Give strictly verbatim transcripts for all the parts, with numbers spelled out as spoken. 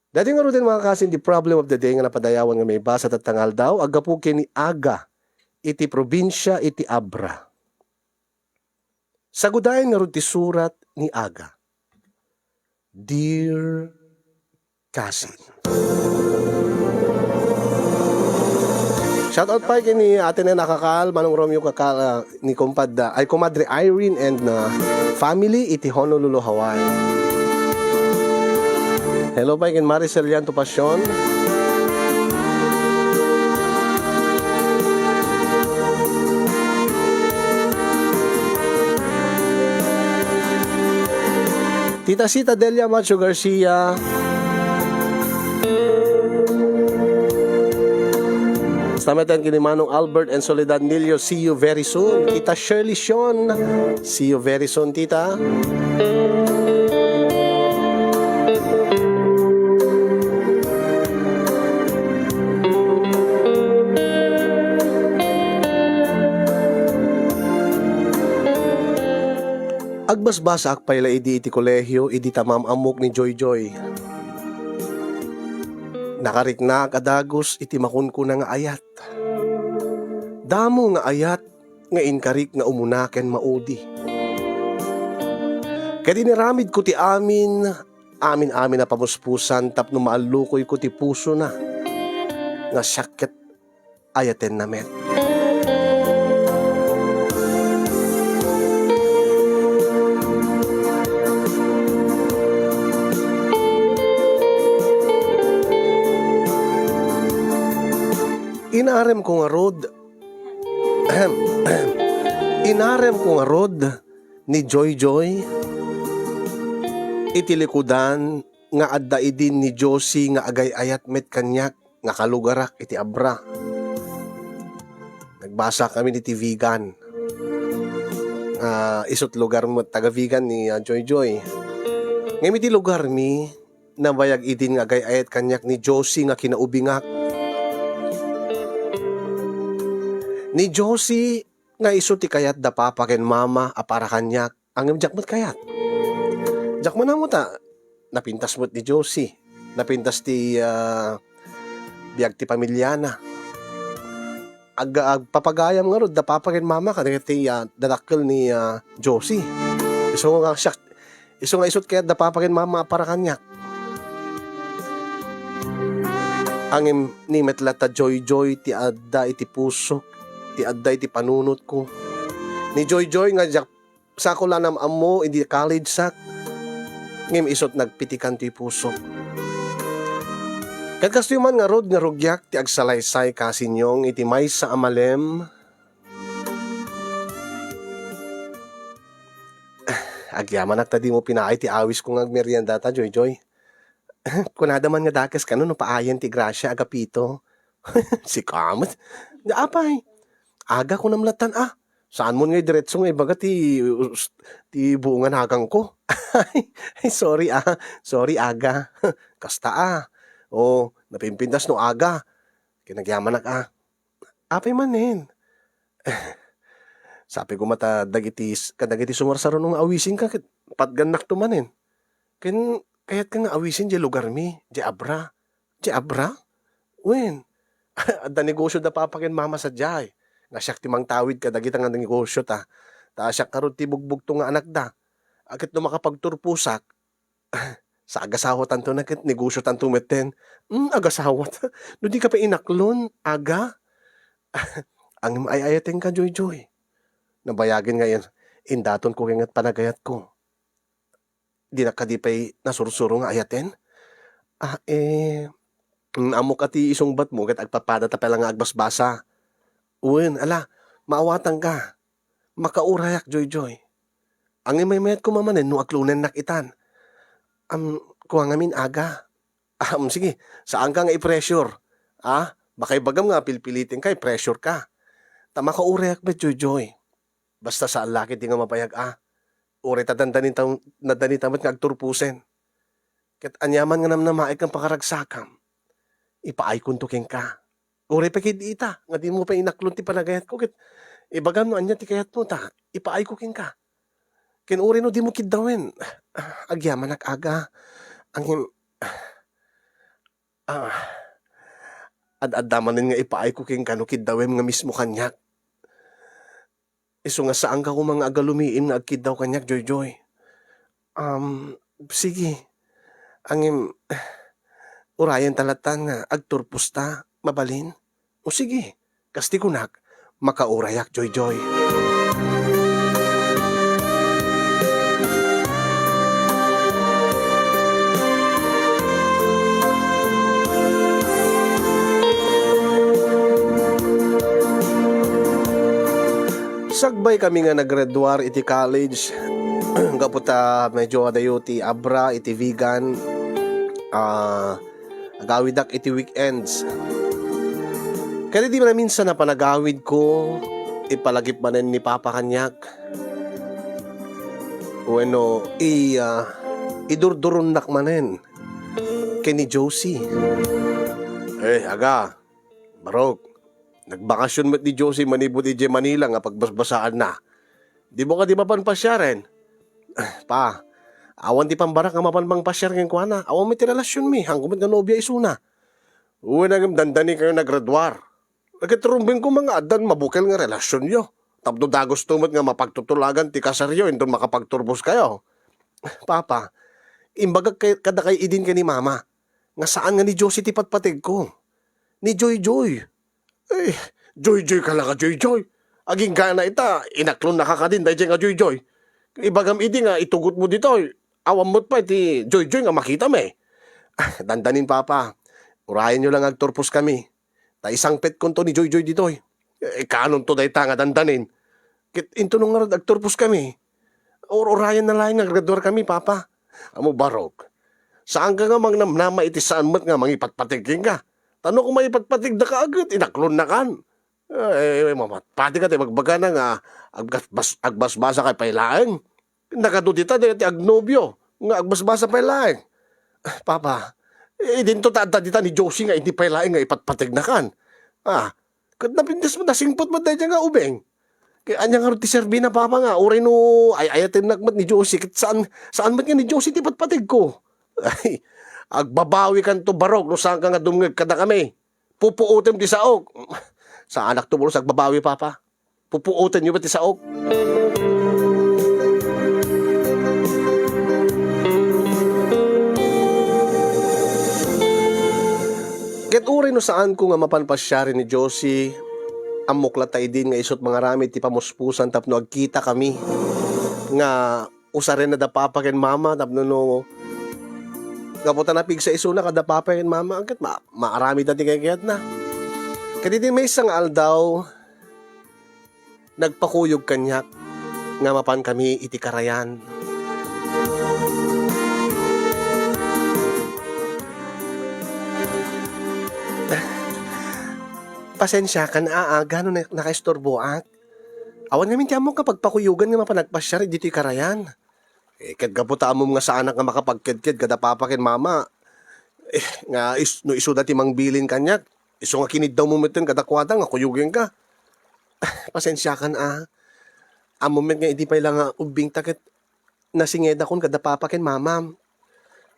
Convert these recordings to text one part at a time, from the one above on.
Daytoy ngaruden, mga kasin, ti problem of the day nga napadayawan nga maibasa tatta nga aldaw, aggapu ken ni Aga iti probinsia iti Abra. Sagudayen ngarud ti surat ni Aga. Dear Kasin. Shout out pay ken ni Ate Nena Kakal, Manong Romeo Kakal, ah, ni Kumpad, ah, ay, Kumadre Irene and, ah, family iti Honolulu, Hawaii. Hello pay ken Maricel Llanto Pasion. Tita Sita Delia Macho Garcia. Basta met ken ni Manong Albert and Soledad Nilio, see you very soon. Tita Shirley Sean, see you very soon, tita. Agbasbasaak pay la idi iti kolehio idi ta maam-ammok ni Joyjoy. Nakariknaak a dagus iti makunkuna nga ayat. Damo nga ayat nga inkarik nga umuna ken maudi. Ket inaramidko ti amin, amin-amin a pamuspusan tapno maallukoyko ti pusona nga siak ket ayatenna met. Inaremko ngarud, ahem, ahem. Inaremko ngarud ni Joyjoy iti likudan nga adda idin ni Josie nga agay-ayat met kaniak nga kalugarak iti Abra. Nagbasakami iti Vigan. Ah, isut' lugar met taga Vigan ni, ah, Joyjoy. Ngem iti lugarmi, nabayag idin nga agay-ayat kaniak ni Josie nga kinaubingak. Ni Josie nga isu ti kayat da papa ken mama a para kaniak, ngem diak met kayat. Diak man ammo ta napintas met ni Josie. Napintas ti, ah, biag ti pamiliana. Ag-, agpapagayam ngarud da papa ken mama kadagiti, ah, dadakkel ni, ah, Josie. Isu nga siak, isu nga isut' kayat da papa ken mama a para kaniak. Ngem ni met latta Joyjoy ti adda iti pusok, ti adda iti panunotko. Ni Joyjoy nga diak sako la nam-ammo idi college-ak, ngem isut' nagpitikan ti pusok. Ket kastoy man ngarud nga rugiak ti agsalaysay kasinyong iti maysa a malem. Agyamanak ta dimo pinaay ti awisko nga agmerienda ta, Joyjoy. Kunada man nga dakes kano no paayen ti grasia, Agapito. Sika met. Apay, Aga, kunam lattan, ah. Saanmon nga idiretso nga ibaga ti, ti buongan agangko. Ay, sorry, ah. Sorry, Aga. Kasta, ah. O, napimpintas no Aga. Kinagyamanak, ah. Apay manen? Sabi ko met ta dagiti s-, kadagiti sumarsaruno nga awisenka ket patgannakto manen. Ken kayatka nga awisen diay lugarmi, diay Abra. Diay Abra? Wen, adda negosio da papa ken mama sadiay. Nga siak ti mangtawid kadagita nga negosio ta. Ta siak ngarud ti bugbugto nga anakda. A ket no makapagturposak, sa agasawatanto na ket negosiotanto metten. Hmm, agasawat. No dika pay inaklon, Aga. Ngem ay-ayatenka, Joyjoy. Nabayagen nga in-, indatonko ket panagayatko. Dinak kadi pay nasursuro nga ayaten? Ah, eh, mm, ammok a ti isungbatmo ket agpadpadata pay la nga agbasbasa. Wen, ala, maawatanka. Makaurayak, Joyjoy. Ngem maymayatko manen no aklonennak itan. Am, kua ngamin, Aga. Am, sige, saanka nga i-pressure. Ah, baka ibagam nga pilpilitenka, i-pressure ka. Ta makaurayak met, Joyjoy. Basta saan la ketdi nga mabayag, ah. Uray ta dandanita, nadanita met nga agturposen. Ket aniaman nga namnamaek nga pakaragsakam, ipaaykonto kenka. Uray pay ket ita nga dimo pay inaklon ti panagayatko, ket ibagam no ania ti kayatmo ta ipaayko kenka. Ken uray no dimo kiddawen, agyamanak, Aga. Ngem, Ah, ad-adda manen nga ipaayko kenka no kiddawem nga mismo kaniak. Isu nga saanka koma nga agalumiim nga agkiddaw kaniak, Joyjoy. Um, sige. Ngem, urayenta latta nga agturposta, mabalin? O sige, kas ti kunak, makaurayak, Joyjoy. Sagbay kami nga naggraduar iti college, gapu ta medyo adayo ti abra iti vegan, ah, agawidak iti weekends. Kadidi naminsan a panagawidko, ipalagip manen ni Papa kaniak. Wenno, i-, ah, idurduronnak manen ken ni Josie. Eh, aga, Barok, nagbakasyon met ni Josie manipud idiay Manila nga pagbasbasaanna. Dimo kadi mapan pasiaren? Pa, awan ti pambarak nga mapan mangpasiar kenkuana. Awan met ti relasionmi. Haanko met nga nobia isuna. Wen, ngem dandani kayo nagraduar. Ket rumbeng koma nga addan mabukel nga relasionyo. Tapno dagusto met nga mapagtutulagan ti kasaryo inton makapagturbos kayo. Papa, imbagak kay, kadakay idin ken ni Mama nga saan nga ni Josie ti patpategko. Ni Joyjoy. Eh, Joyjoy ka la nga Joyjoy. Agingga na ita, inaklonnaka kadin daydiay nga Joyjoy. Ibagam idi nga itugotmo ditoy, awan met pay ti Joyjoy nga makitam, eh. Ah, dandanin, Papa. Urayenyo la nga agturposkami. Ta isangpetkonto ni Joyjoy ditoy. Eh, kaanonto dayta nga dandanin? Ket intono ngarud agturposkami? Ur-urayenna laeng nga aggraduarkami, Papa. Ammom, Barok, saanka nga mangnamnama iti saan met nga mangipatpateg kenka. Ta no koma ipatpategdaka, ket inaklonnakan. Eh, mamatpatika ti bagbagana nga agbas-, agbasbasakay pay laeng. Nagadu dita dayta ti agnobio nga agbasbasa pay laeng. Papa, idinto ta adda dita ni Josie nga idi pay laeng nga ipatpategnakan. Ah, ket napintas met a singpet met dayta nga ubing. Ket ania ngarud ti serbina, Papa, nga uray no ay-ayatennak met ni Josie, ket saan, saan met nga ni Josie ti patpategko? Ay, agbabawikanto, Barok, no saanka nga dumngeg kadakami. Pupuotem ti saok. Saanakto pulos agbabawi, Papa. Pupuotenyo met ti saok. Ket uray no saanko nga mapan pasiaren ni Josie, ammok latta idin nga isu't mangaramid ti pamuspusan tapno agkitakami nga usaren da Papa ken Mama tapno no gapu ta napigsa isuna kada Papa ken Mama, ket ma-, maaramidda ti kaykayatna. Ket iti maysa nga aldaw, nagpakuyog kaniak nga mapankami iti karayan. Pasensiakan, aa, gano na-, nakaisturboak. Awan ngamin ti ammok nga pagpakuyogan nga mapan agpasiar ditoy karayan. Eh, ket gapu ta ammom nga saanak nga makapagkedked kada Papa ken Mama, eh, nga is-, no isuda ti mangbilin kaniak, isu nga kiniddawmo metten kadakuada nga kuyogenka. Pasensiakan, a. Ammom met nga idi pay la nga ubbingta ket nasingedakon kada Papa ken Mamam.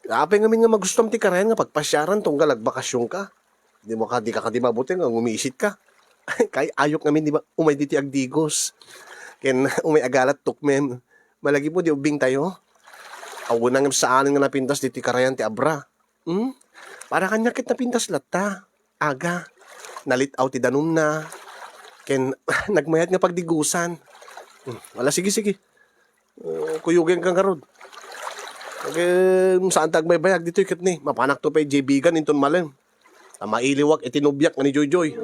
Apay ngamin nga magustuam ti karayan nga pagpasiaran tunggal agbakasionka? Dimo ka, dika kadi mabuteng nga ngumisitka. Kay ayok ngamin di ba, umay ditoy agdigos. Ken umay agalat tukmem. Malagipmo di ubbingtayo? Awan ngem saanen nga napintas ditoy karayan ti abra. Hmm? Para kaniak ket napintas latta. Aga, nalit-aw ti danumna. Ken nagmayat nga pagdigusan. Hmm, wala, sige, sige. Oh, kuyogenka ngarud. Ngem, saanta agbaybayag ditoy ket ni, mapanakto pay idiay bigan inton malem. Ta mailiwak iti nobiak nga ni Joyjoy.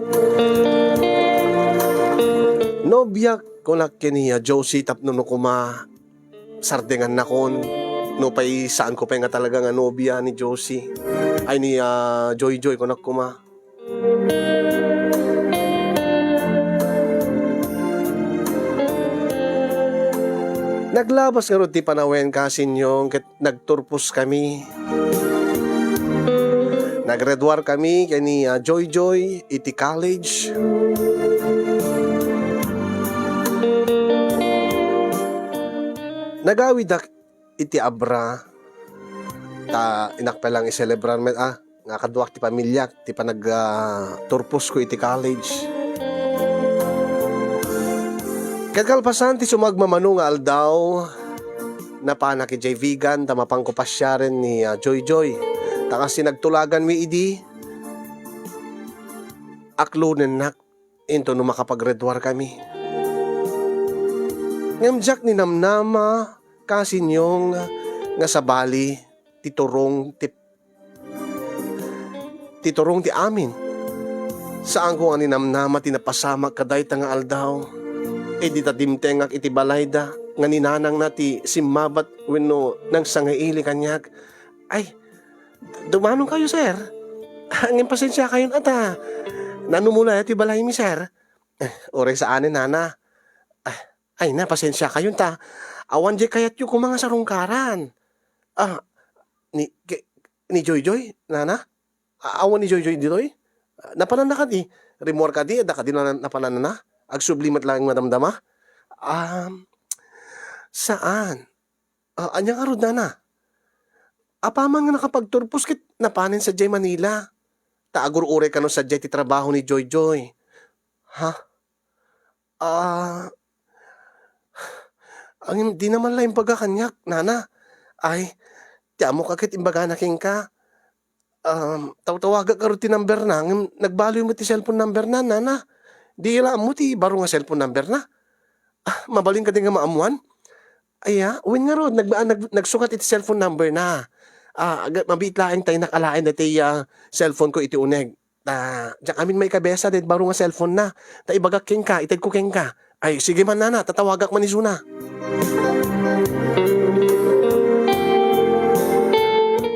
Nobiak, kunak ken ni, ah, Josie tapno no koma sardengannakon, nupay saanko pay nga talaga nga nobia ni Josie. Ay, ni, ah, Joyjoy, kunak koma. Naglabas ngarud ti panawen, kasinyong, ket nagturposkami. Naggraduarkami ken ni, ah, Joyjoy iti college. Nagawidak iti abra, ta inak pay lang iselebrar met, ah. nga kaduak ti pamiliak ti panag, ah, turposko iti college. Ket kalpasan ti sumagmamano nga aldaw, napanak idiay Vigan ta mapanko pasiaren ni, ah, Joyjoy. Ta kas ti nagtulaganmi idi, aklonennak into no makapag-Red War kami. Ngem diak ninamnama, kasinyong, nga sabali ti turong ti, ti turong ti amin. Saanko nga ninamnama ti napasamak kadayta nga aldaw. Idi ta dimtengak iti balayda, nga ni nanangna ti simmabat wenno nangsangaili kaniak. Ay, dumanonkayo, sir. Ngem pasensiakayon ata. Nanumula ti balaymi, sir. Eh, uray saanen, nana. Ah, ay na, pasensiakayon ta. Awan diay kayatyo koma nga sarungkaran. Ah, ni, ke-, ni Joyjoy, nana? A-, awan ni Joyjoy ditoy? Ah, napananna kadi? Rimmuar kadi, adda kadi na-, napananna? Agsubli met laeng madamdama? Um, saan? Ah, ania ngarud, nana? Apaman nga nakapagturpos ket napanen sadiay Manila. Ta agur-uray kano sadiay ti trabaho ni Joyjoy. Ha? Ah, ngem dina man la imbaga kaniak, nana. Ay, ti ammok a ket imbagana kenka. Um, tawtawagak ngarud ti numberna, ngem nagbaliw met ti cellphone numberna, nana. Di la ammo ti baro nga cellphone numberna. Ah, mabalin kadi nga maammuan? Aya, wen ngarud, nag-, ah, nag-, nagsukat iti cellphone numberna. Ah, aga-, mabiit laeng ta inak alaen daytoy, ah, cellphone ko iti uneg. Ta, diak amin maikabesa daytoy baro nga cellphone na. Ta ibagak kenka, itedko kenka. Ay, sige man, nana, tatawagak man isuna.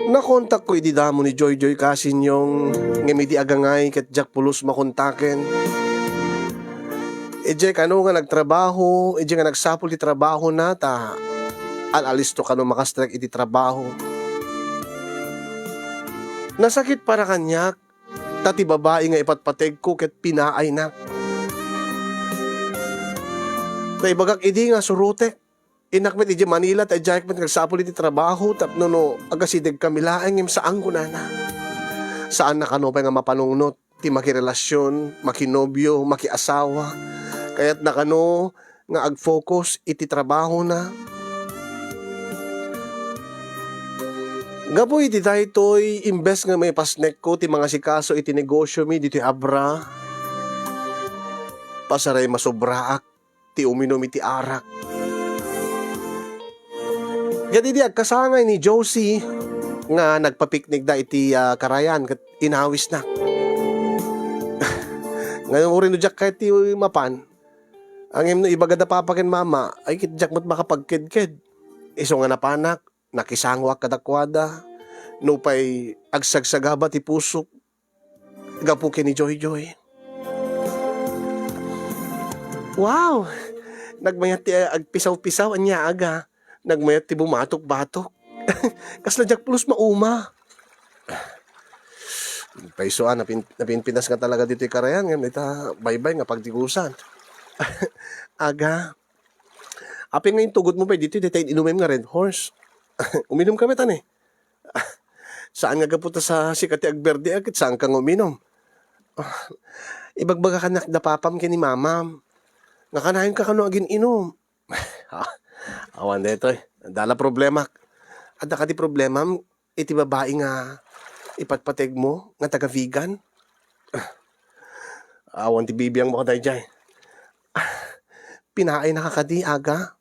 Nakontakko idi damo ni Joyjoy Kasinyong, ngem idi agangay ket diak pulos makontaken. Idiay kano nga nagtrabaho, idiay nga nagsapul ti trabahona, ta al-alisto kano makastrek iti trabaho. Nasakit para kaniak, ta ti babai nga ipatpategko ket pinaaynak. Naibagak idi nga surotek. Innak met idiay Manila ta idiay met nga agsapul iti trabaho tapno no agasideg kami laeng ngem saan kunana. Saanna kano pay nga mapanungnot ti makirelasyon, makinobio, makiasawa. Kayatna kano nga ag-focus iti trabahona. Gapu iti daytoy, imbes nga maipasnekko ti mangasikaso iti negosyomi ditoy Abra, pasaray masobraak ti uminum iti arak. Ket idi agkasangay ni Josie nga nagpapiknikda iti, ah, karayan ket inawisna. Ngayon, uray no diak kayat ti mapan, ngem no ibagada papa ken mama, ay ket diak met makapagkedked. Isu nga napanak, nakisangoak kadakuada. Nupay agsagsagaba ti pusok gapu ken ni Joyjoy. Wow! Nagmayat ti agpisaw-pisaw, ania, aga. Nagmayat ti bumatok-batok. Kasla diak pulos mauma. Payso a, napin-, napinpinas nga talaga ditoy karayan, ngem ita baybay nga pagdigusan. Aga, apay nga intugotmo pay ditoy, dayta inumem nga Red Horse. Uminum kami, tani. Saan nga gapu ta sa sika ti agberde, a, ket saanka nga uminum? Ah, ibagbaga kaniak da papam ken ni mamam nga kanayonka kano agin-inum. Ha? Awan daytoy. Adda la problemak. Adda kadi problemam iti babai nga ipatpategmo nga taga-Vigan? Awan ti bibiangmo kadaydiay. Pinaay na ka kadi, aga?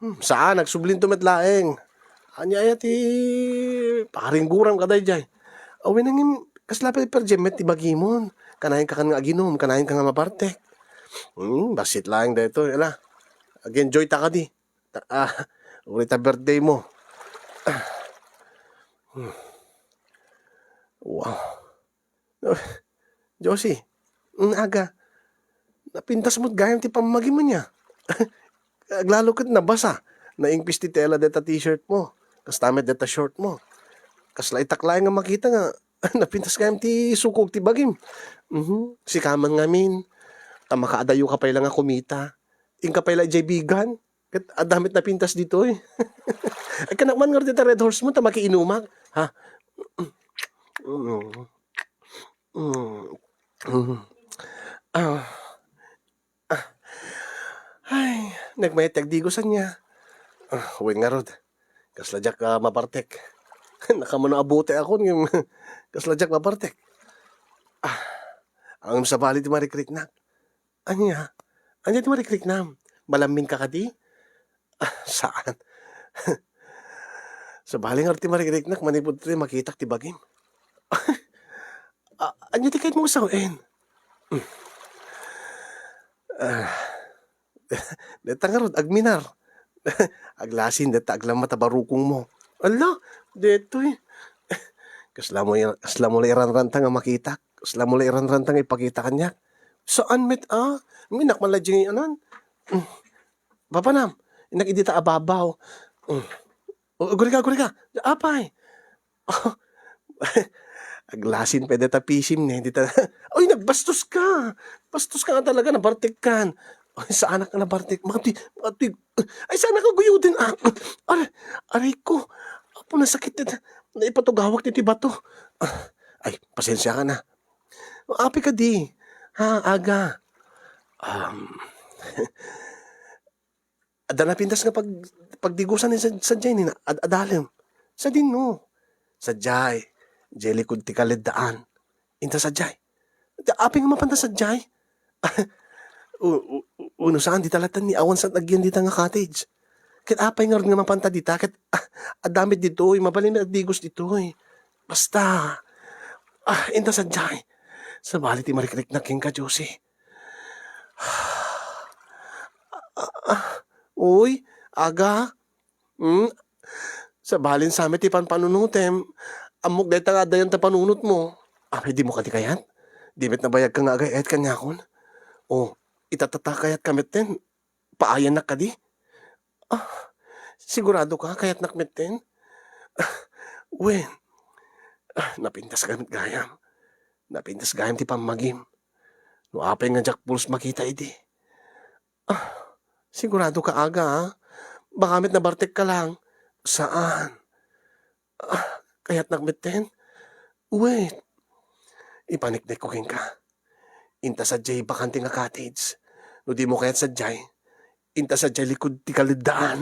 Hmm, saan, agsublinto met laeng. Ania aya ti paringguram kadaydiay? Awen, ngem kasla pay per diem met ti bagimon. Kanayon ka kan nga aginum, kanayon ka nga mabartek. Hmm, bassit laeng daytoy, ala. Ag-enjoy ta kadi. Ta-, ah, uray ta birthday mo. Ah. Hmm. Wow. Josie, mm, aga, napintas mo't gayam ti pammagim ania. Aglalo ket nabasa. Naimpis ti tela deta t-shirt mo. Kasta met deta short mo. Kasla itak laeng nga makita nga napintas gayam ti sukog ti bagim. Mhm. Sika man ngamin, ta makaadayo ka pay la nga kumita. Inka pay la idiay Vigan. Ket adda met napintas ditoy. Ay, kanak man ngarud deta Red Horse mo, ta makiinumak. Ha? Mm. Mm. Mm. Ah. Ah. Ay, nagmayat ti agdigosan niya. Ah, wen ngarud. Kasla diak, ah, mabartek. Nakamuna a bote akon ngem kasla diak mabartek. Ah, ang sabali ti marikriknak. Ania? Ania ti marikriknam? Malamminka kadi? Ah, saan? Sabali ngarud ti marikriknak manipud ti makitak ti bagim. Ah, ania ti kayatmo nga sawen? Ah, detta ngarud, agminar. Aglasin, detta aglammat a barukongmo. Ala, detoy. Kasla mo, kasla mo la iranranta nga makitak. Kasla mo la iranranta nga ipakita kaniak. Saan met, ah? Minak man la diay anan. Mm. Papanam, innak idi ta ababaw. Mm. O, agurika, agurika. Apay. Aglasin pay dayta pisim ne, dita. Ay, nagbastos ka. Bastos ka nga talaga, nabartek kan. Ay, saanak nga nabartek. Mati, mati. Ay, saanak nga guyuden, ah. Aray, aray ko. Apo, nasakit na. Naipatugawak ti, ti bato. Ah, ay, pasensya ka na. Apay kadi. Ha, aga. Um, adda napintas nga pag-, pagdigosan ni sad-, sadiay ni na-, ad-, adalem. Sadino? Sadiay, diay likud ti kaleddaan. Inta sadiay. Apay nga mapanta sadiay? U-, u-, u-, uno saan, dita latta ni awan saan agyan dita nga cottage. Ket apay ngarud nga mapanta dita? Ket, ah, adda met ditoy, mabalin met agdigos ditoy. Basta, ah, inta sadiay. Sabali ti marikriknak kenka, Josie. Ah, ah, uy, aga. Hmm? Sabalin sa met ti panpanunotem. Ammok dayta nga addayan ta panunotmo. Apay, dimo kadi kayat? Di met nabayagka nga agay-ayat kaniakon. O, itatata kayat ka metten? Paayannak kadi? Ah, sigurado ka, kayatnak metten? Ah, wen. Ah, napintas ka met gayam. Napintas gayam ti pammagim. No apay nga diak pulos makita idi. Ah, sigurado ka, aga, ah? Baka met nabartek ka lang. Saan? Ah, kayatnak metten? Wait. Ipaniknek ko kenka. Inta sadiay bakante nga cottage. No dimo kayat sadiay, inta sadiay likud ti kaleddaan.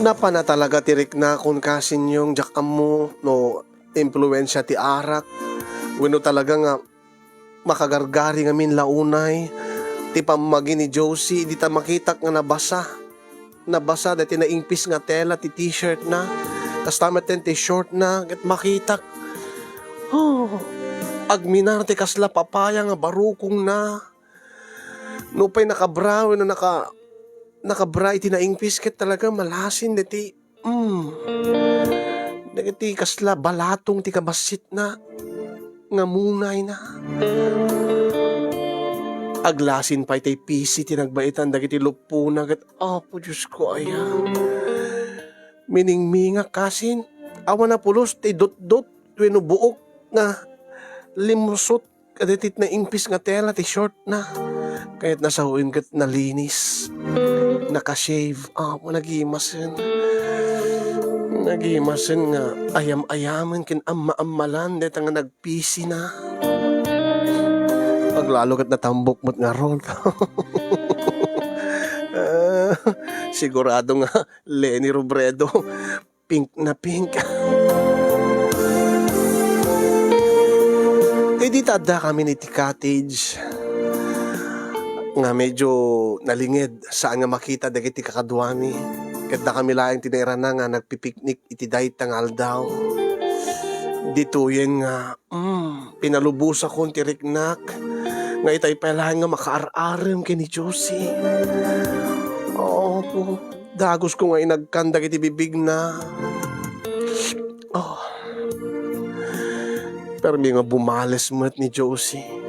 Napana talaga ti riknakon, Kasinyong, diak ammo no impluensia ti arak wenno talaga nga makagargari ngamin la unay ti pammagi ni Josie idi ta makitak nga nabasa. Nabasa daytoy naingpis nga tela ti t-shirtna. Kasta metten ti shortna, ket makitak. Oh, agminar ti kasla papaya nga barukongna. Nupay nakabra wenno naka-, nakabra iti naingpis, ket talaga malasin daytoy Mm. Dagiti kasla balatong ti kabassitna nga munayna. Aglasin pay tay pisi ti nagbaetan dagiti luppona ket, Apo Diosko, aya. Miningmingak kasin, awan a pulos ti dutdot wenno buok nga limsot kadagiti naingpis nga tela ti shortna. Kayatna sawen ket nalinis. Naka-shave. Apo, nagimasen. Nagimasen nga ayam-ayamen ken amma-ammalan dayta nga nagpisina. Aglalo ket natambok met ngarud. Ah, sigurado nga Leni Robredo. Pink na pink. Idi ta addakami iti cottage nga medyo nalinged, saan nga makita dagiti kakaduami, ket dakami laeng ti nairana nga nagpipiknik iti dayta nga aldaw. Ditoyen nga Mm, pinalubosakon ti riknak nga itay pay laeng nga makaar-arem ken ni Josie. Apo, dagusko nga inagkan dagiti bibigna. Oh. Permi nga bumales met ni Josie.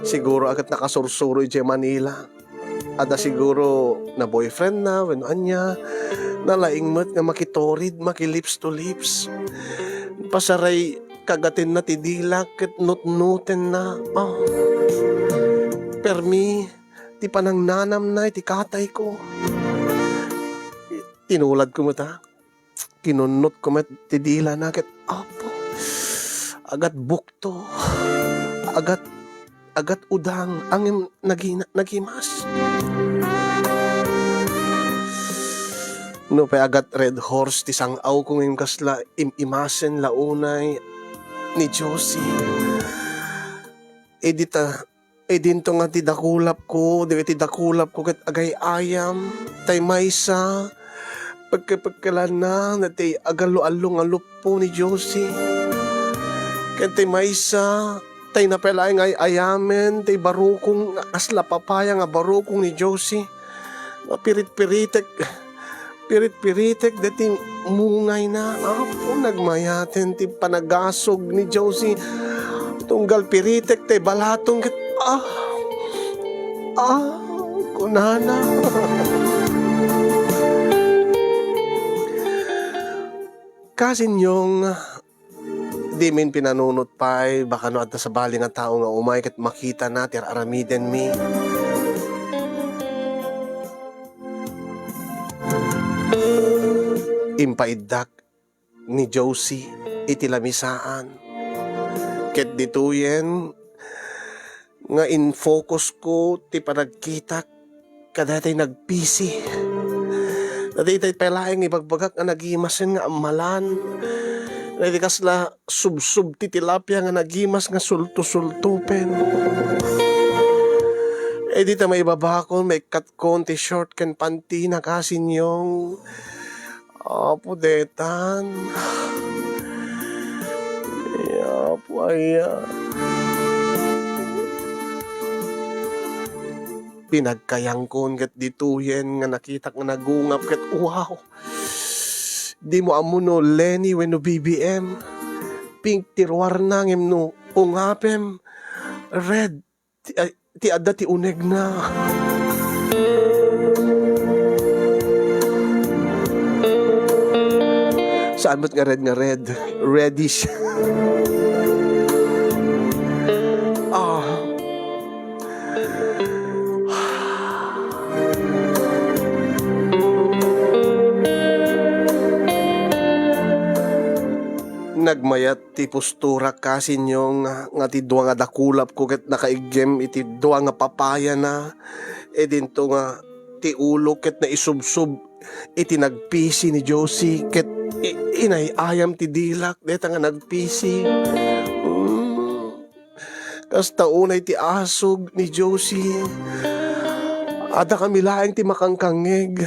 Siguro a ket nakasursuro idiay Manila. Adda siguro na boyfriend na, wenno ania, nalaing met nga makiturid, maki-lips to lips. Pasaray kagatenna ti dila ket nutnotenna. Ah. Permi ti panangnanamna iti katayko. Tinuladko met, ah. Kinunnotko met ti dilana ket, Apo, agat bukto, agat, agat udang, ngem nagina-, nagimas. Nupay agat Red Horse ti sang-awko ngem kasla im-imasen la unay ni Josie. Idi ta Idinto nga ti dakulapko, dagiti dakulapko ket agay-ayam, tay maysa, pekpekkelanna, tay agallo-allo nga luppo ni Josie. Ket tay maysa, tay napay laeng ay-ayamen, tay barukong nga kasla papaya nga barukong ni Josie. Mapirit-piritek, pirit-piritek deti mungayna. Apo, nagmayaten ti panagasog ni Josie. Tunggal piritek ti balatong ket, ah, ah, kunana. Kasin, Yong, dimin pinanunot pay, baka no adda sabali nga tao nga umay ket makitana ti ar-aramidenmi. Impaiddak ni Josie iti lamisaan. Ket ditoyen nga in-focus ko ti panagkitak kadaytay nagpisi. Daytay pay laeng ibagbagak nga nagimasen nga ammalan. Daytay kasla subsob ti tilapia nga nagimas nga sulto-sultopen. Idi ta maibabakon, maikkatkon ti short ken pantina, Kasin Yong. Apo, detan. Apo, aya. Pinagkayangkon ket ditoyen nga nakitak nga nagungap ket, wow! Dimo ammo no Lenny wenno B B M. Pink ti ruarna ngem no ungapem, red ti, ay, ti adda ti unegna. Saan met nga red nga red? Reddish. Ah. Nagmayat ti posturak, Kasin Yong, nga, nga ti dua nga dakulapko ket nakaiggem iti dua nga papayana. Idinto nga ti ulok ket naisubsob iti nagpisi ni Josie ket i-, inay-ayam ti dilak deta nga nagpisi. Mm. Kasta unay ti asog ni Josie. Adda kami laeng ti makangkangngeg.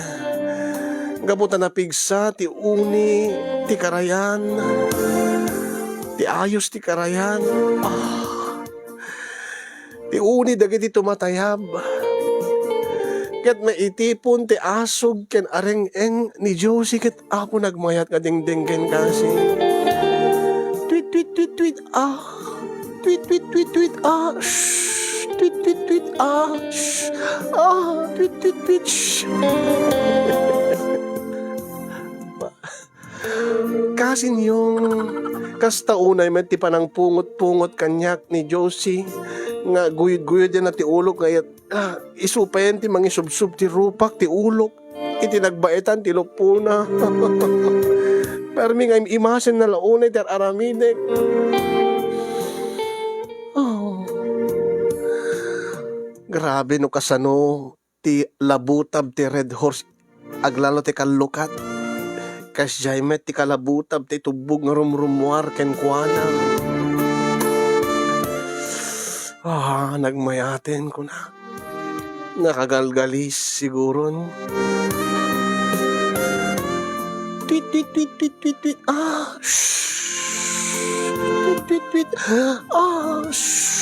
Gapu ta napigsa ti uni ti karayan. Ti ayos ti karayan. Ah. Ti uni dagiti tumatayab. Ket naitipon ti asog ken areng-eng ni Josie ket Apo, nagmayat nga dengdeng ken Kasin. Tweet, tweet, tweet, tweet, ah. Tweet, tweet, tweet, tweet, ah. Shh. Tweet, tweet, tweet, ah. Shh. Ah, tweet, tweet, tweet, shh. Kasin, Yong, kasta unay met ti panangpungot-pungot kaniak ni Josie nga guyod-guyodna ti ulok nga iyat-, ah, isu payen ti mangisubsob ti rupak ti ulok iti nagbaetan ti luppona. Permi nga im-imasenna la unay ti ar-aramidek. Oh. Grabe no kasano ti labutab ti Red Horse aglalo ti kallukat. Kasdiay met ti kalabutab ti tubbog nga rumrummuar kenkuana. Ah, nagmayaten, kuna. Nakagalgalis siguron. Tweet, tweet, tweet, tweet, tweet, tweet. Ah, shh. Tweet, tweet, tweet. Ah, shh.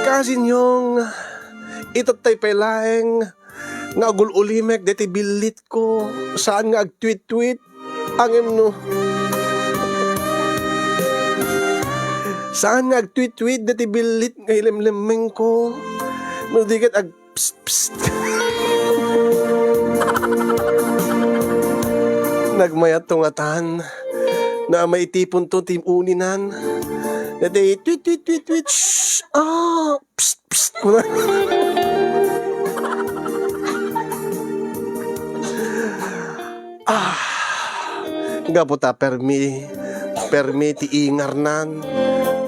Kasin, Yong, itattay pay laeng nga agul-ulimek deti billitko, saan nga agtweet-tweet. Ngem no, Saan nga agtwitwit dati billit nga ilemlemmengko? No di ket ag-, psst, psst. Nagmayatto ngatan. Nga maitiponto ti uninan. Dati twit, twit, twit, twit. Shh! Ah! Psst, psst. Ah, gapu ta permi, permi ti ingarnan,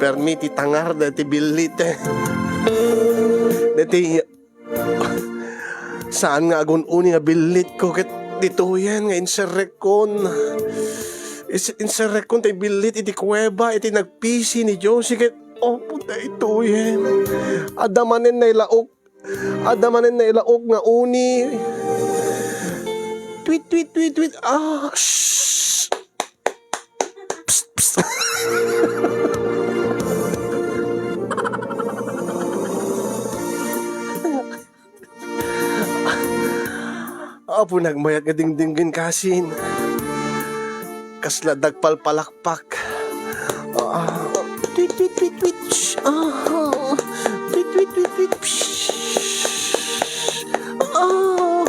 permi ti tangar daytoy billit. Daytoy, saan nga agun-uni nga billitko ket ditoyen nga inserrekkon. Is-, inserrekkon tay billit iti kuweba iti nagpisi ni Josie ket, oh, daytoyen. Adda manen nailaok. Adda manen nailaok nga uni. Tweet, tweet, tweet, tweet. Ah, shh. Psst, psst. Apo, nagmayat nga dingdinggen kasin. Kasla dagpalpalakpak. Ah, tweet, tweet, tweet, tweet. Shh, ah, tweet, tweet, tweet, tweet. Psh. Ah,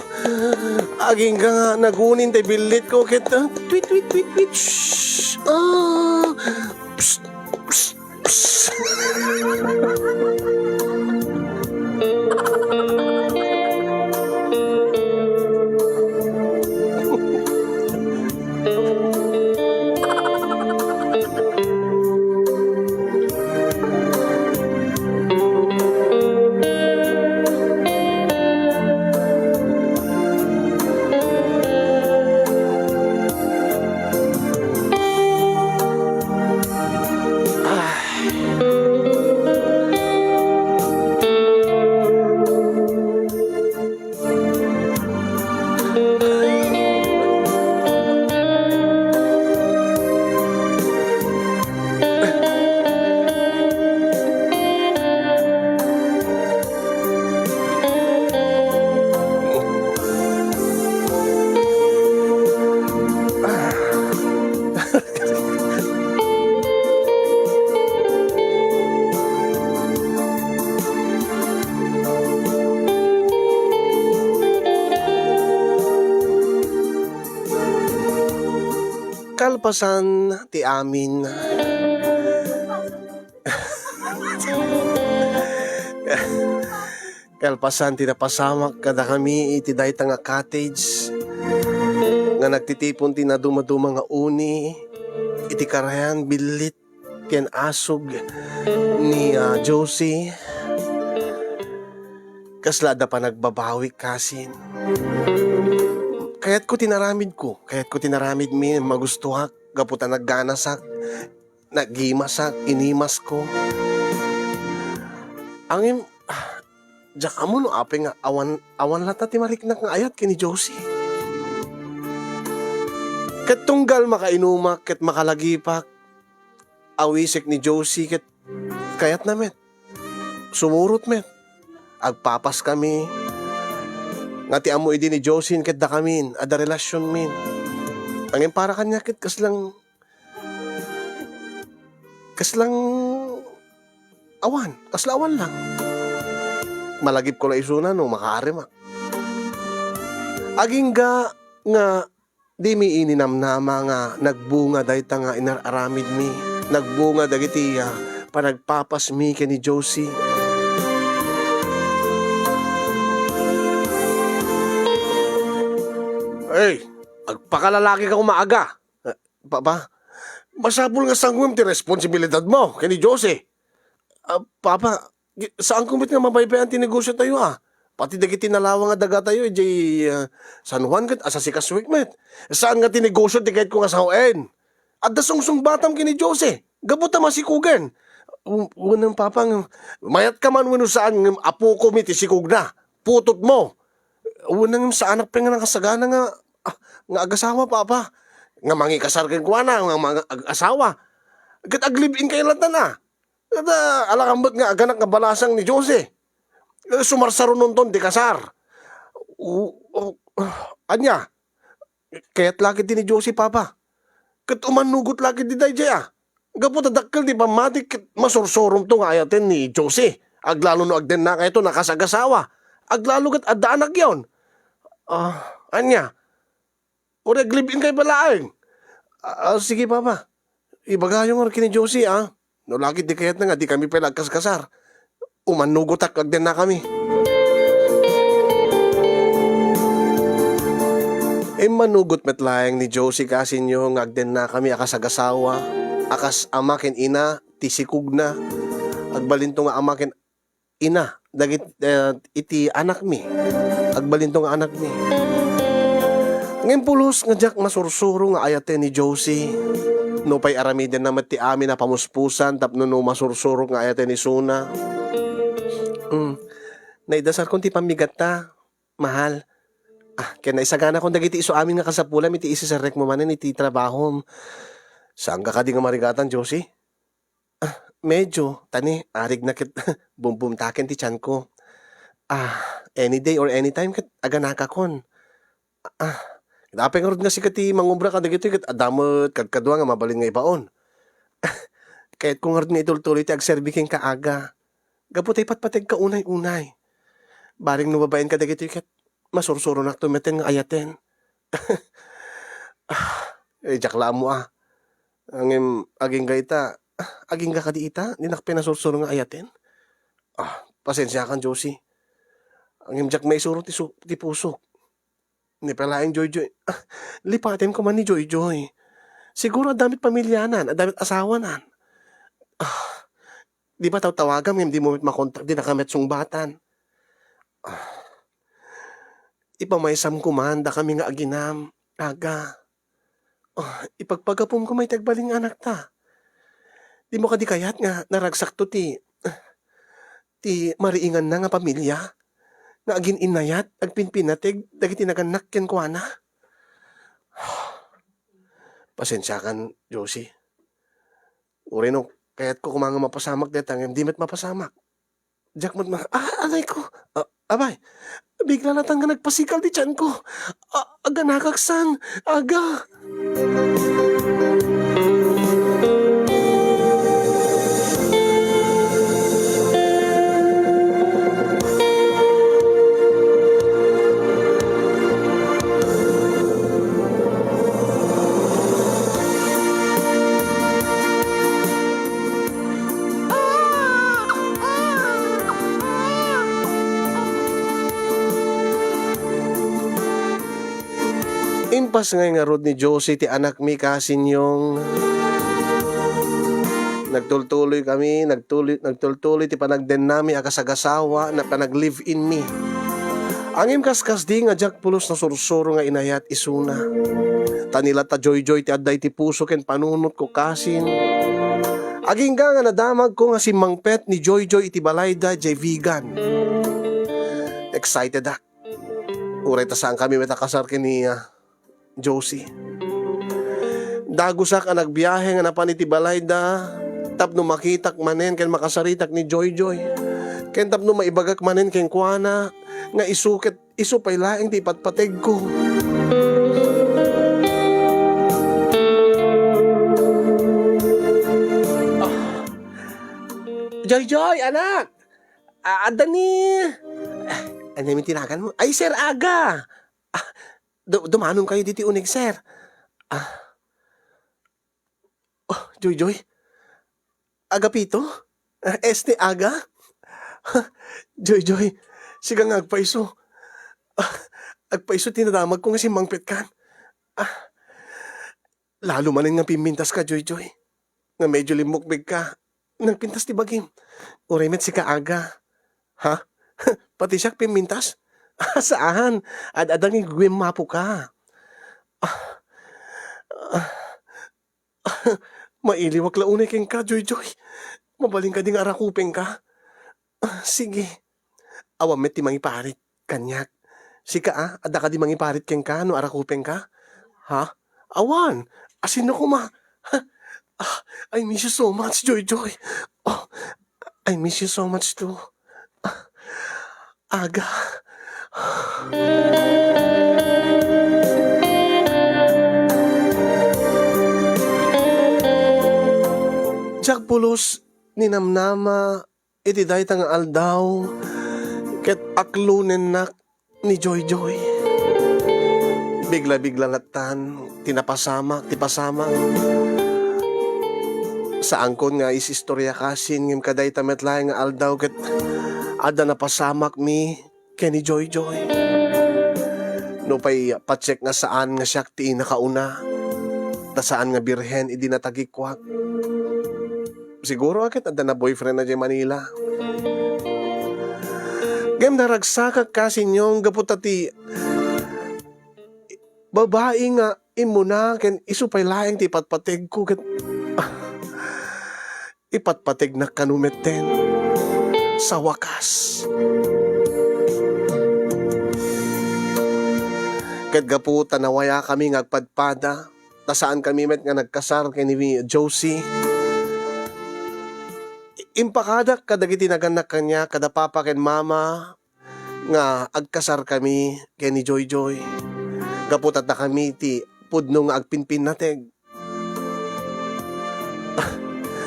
agingga nga nagunin tay billitko ket, ah, tweet, tweet, tweet, tweet. Shh, ah, psst, psst. Kalpasan ti amin. Kalpasan ti napasamak kadakami iti dayta nga cottage nga nagtitipon ti nadumaduma nga uni iti karayan billit ti an-asug ni, ah, Josie. Kasla adda panagbabawik kasin. Kayatko ti naramidko, kayatko ti naramidmi, magustoak, gapu ta nagganasak, nagimasak, inimasko. Ngem, ah, diak ammo no apay nga awan, awan latta ti mariknak nga ayat ken ni Josie. Ket tunggal makainumak ket makalagipak, awisek ni Josie ket kayatna met. Sumurot met. Agpapaskami. Nga ti ammo idi ni Josie ket dakamin, adda relasionmin. Ngem para kaniak ket kaslang, kaslang awan, kasla awan lang. Malagipko la isuna no makaarimak. Agingga nga dimi ininamnama nga nagbunga dayta nga inar-aramidmi, nagbunga dagiti, ah, panagpapasmi ken ni Josie. Hey, agpakalalaki ka koma aga. Eh, Papa, masapul nga sanguem ti responsibilidadmo ken ni Josie. Ah, Papa, gi-, saanko met nga mabaybay-an ti negosio tayo, ah. Pati dagiti nalawa nga daga tayo, idiay, ah, San Juan ket asasikasoek met. Saan nga ti negosio ti kayatko nga sawen. Adda sungsungbatam ken ni Josie. Gapu ta masikugen. U-, unang Papa, nga, mayat ka man wenno saan, ngem apoko mi ti sikugna. Putotmo. Unang saanak pay nga nakasagana nga, ah, nga agasawa, Papa. Nga mangikasar kenkuana, nga mga ag-asawa. Ket ag-live-in kayo latta na. Ket, ah, alakam met nga aganak nga balasang ni Josie. Eh, sumarsarunonton ti kasar. U-, u-, ania? Kayat la ketdi ni Josie, Papa. Ket umannugot la ketdi daydiay, ah. Gapu ta dakkel ti pammatik ket masursuromto nga ayaten ni Josie. Aglalo no agdennakayto a kas-agasawa. Aglalo ket adda anakyon. Ah, ania? Uray ag-live-in kayo pay laeng. Ah, ah, sige, Papa. Ibagayo ngarud ken ni Josie, ah. No la ket di kayatna nga dikami pay la agkaskasar. Umanugotak nga agdennakami. Immanugot met laeng ni Josie kasinyo nga agdennakami a kas-agasawa, a kas ama ken ina ti sikogna. Agbalinto nga ama ken ina dagit-, eh, iti anakmi. Agbalinto nga anakmi. Ngem pulos nga diak masursuro nga ayaten ni Josie. Nupay aramidenna met ti amin a pamuspusan tapno no masursuro nga ayaten isuna. Mm. Naidasarkon ti pammigatta, mahal. Ah, ken naisaganakon dagiti isu amin nga kasapulam iti iseserrekmo manen iti trabahom. Saanka kadi nga marigatan, Josie? Ah, medyo. Ta ni, arigna ket bumbumtaken ti tianko. Ah, any day or anytime ket aganakakon. Ah, apay ngarud nga sika ti mangobra kadagitoy ket adda met kadkadua nga mabalin nga ibaon. Kayatko ngarud nga itultuloy ti agserbi kenka, Aga. Gapu ta ipatpategka unay-unay. Bareng no babaenka dagitoy ket masursuronakto metten nga ayaten. Ah, eh, diak la ammo, ah. Ngem agingga ita, ah, agingga kadi ita, dinak pay nasursuro nga ayaten. Ah, pasensiakan, Josie. Ngem diak maisuro ti su-, ti pusok. Ni pay laeng, Joyjoy. Ah, lipatem koma ni Joyjoy. Siguro adda met pamilianan, adda met asawanan. Ah, di ba tawtawagam ngem dimo met makontak, dinaka met sungbatan. Ah, ipamaysam koma dakami nga aginam, Aga. Ah, ipagpagapom koma iti agbalin nga anakta. Dimo kadi kayat nga naragsakto ti, ti mariinganna nga pamilia nga agin-innayat, agpinpinateg dagiti nagannak kenkuana? Pasensiakan, Josie. Uray no kayatko koma nga mapasamak dayta ngem di met mapasamak. Diak met ma-, ah, anay ko. Ah, abay, bigla latan nga nagpasikal ti tianko. Ah, aganakak san, Aga. Impasngay ngarud ni Josie ti anakmi, kasinyong. Nagtultuloy kami, nagtuloy, nagtultuloy ti panagdennami a kasagasawa, na panag-live-in mi. Ngem kaskasdi nga diak pulos nasursuro nga inayat isuna. Ta ni latta Joyjoy ti adda iti puso ken panunotko kasin. Agingga nga nadamagko nga simmangpet ni Joyjoy iti balayda jay Vigan. Excitedak. Uray ta saankami met a kasar ken ni, ah, Josie. Dagusak a nagbiahe nga napan iti balayda tapno makitak manen ken makasaritak ni Joyjoy. Ken tapno maibagak manen kenkuana nga isu ket isu pay laeng ti ipatpategko. Ah. Joyjoy, anak! Ah, adda ni, ah, ania man ti naganmo? Ay, Sir Aga! Ah, du-, dumanom kayo ditoy uneg, sir. Ah. Oh, Joyjoy? Agapito? Ah, este Aga? Joyjoy, sika nga agpaiso. Ah, agpaiso ti nadamagko nga simmangpetkan. Ah, lalo manen nga pimmintaska, Joyjoy. Nga medyo limmukbegka. Nagpintas ti bagim. Uray met sika, Aga. Ha? Pati siak pimmintas? Ah, saan. Ad-adda nga guwimmapoka. Ah, ah, mailiwak la unay kenka, Joyjoy. Mabalin kadi nga arakupengka? Ah, sige. Awan met ti mangiparit kaniak. Sika, a, adda kadi mangiparit kenka no arakupengka? Ha? Awan. Asino koma? Ah, I miss you so much, Joyjoy. Oh, I miss you so much too. Ah, Aga. Plus, ninamnama iti dayta nga aldaw ket aklonennak ni Joyjoy. Bigla-bigla lattan ti napasamak, ti pasamak. Saankon nga is-istorya kasin, ngem kadayta met laeng nga aldaw ket adda napasamakmi ken ni Joyjoy. Nupay patsekna, saan nga siak ti nakauna, ta saan nga birhen idi natagikuak. Siguro a ket adda na boyfriend na diay Manila. Ngem naragsakak kasin, gapu ta ti babai nga immuna ken isu pay laeng ti ipatpategko ket ipatpategnak kano metten sa wakas. Ket gapu ta nawayakami nga agpadpada, ta saankami met nga nagkasar ken ni Josie, impakadak kadagiti nagannak kaniak, kada papa ken mama, nga agkasarkami ken ni Joyjoy. Gapu ta dakami ti pudno nga agpinpinnateg.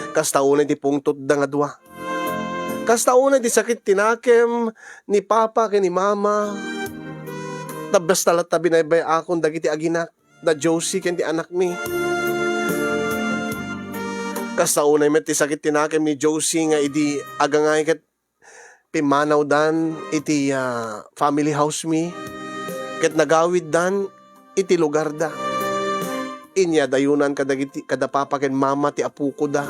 Kasta unay ti pungtotda nga dua. Kasta unay ti sakit ti nakem ni papa ken ni mama. Tabbas ta latta binaybay-akon dagiti aginak, da Josie ken ti anakmi. Kasta unay met ti sakit ti nakem ni Josie nga idi agangay ket pimmanawdan iti, ah, family house mi, ket nagawiddan iti lugarda. Inyadayonan kadagiti, kada papa ken mama ti apokoda.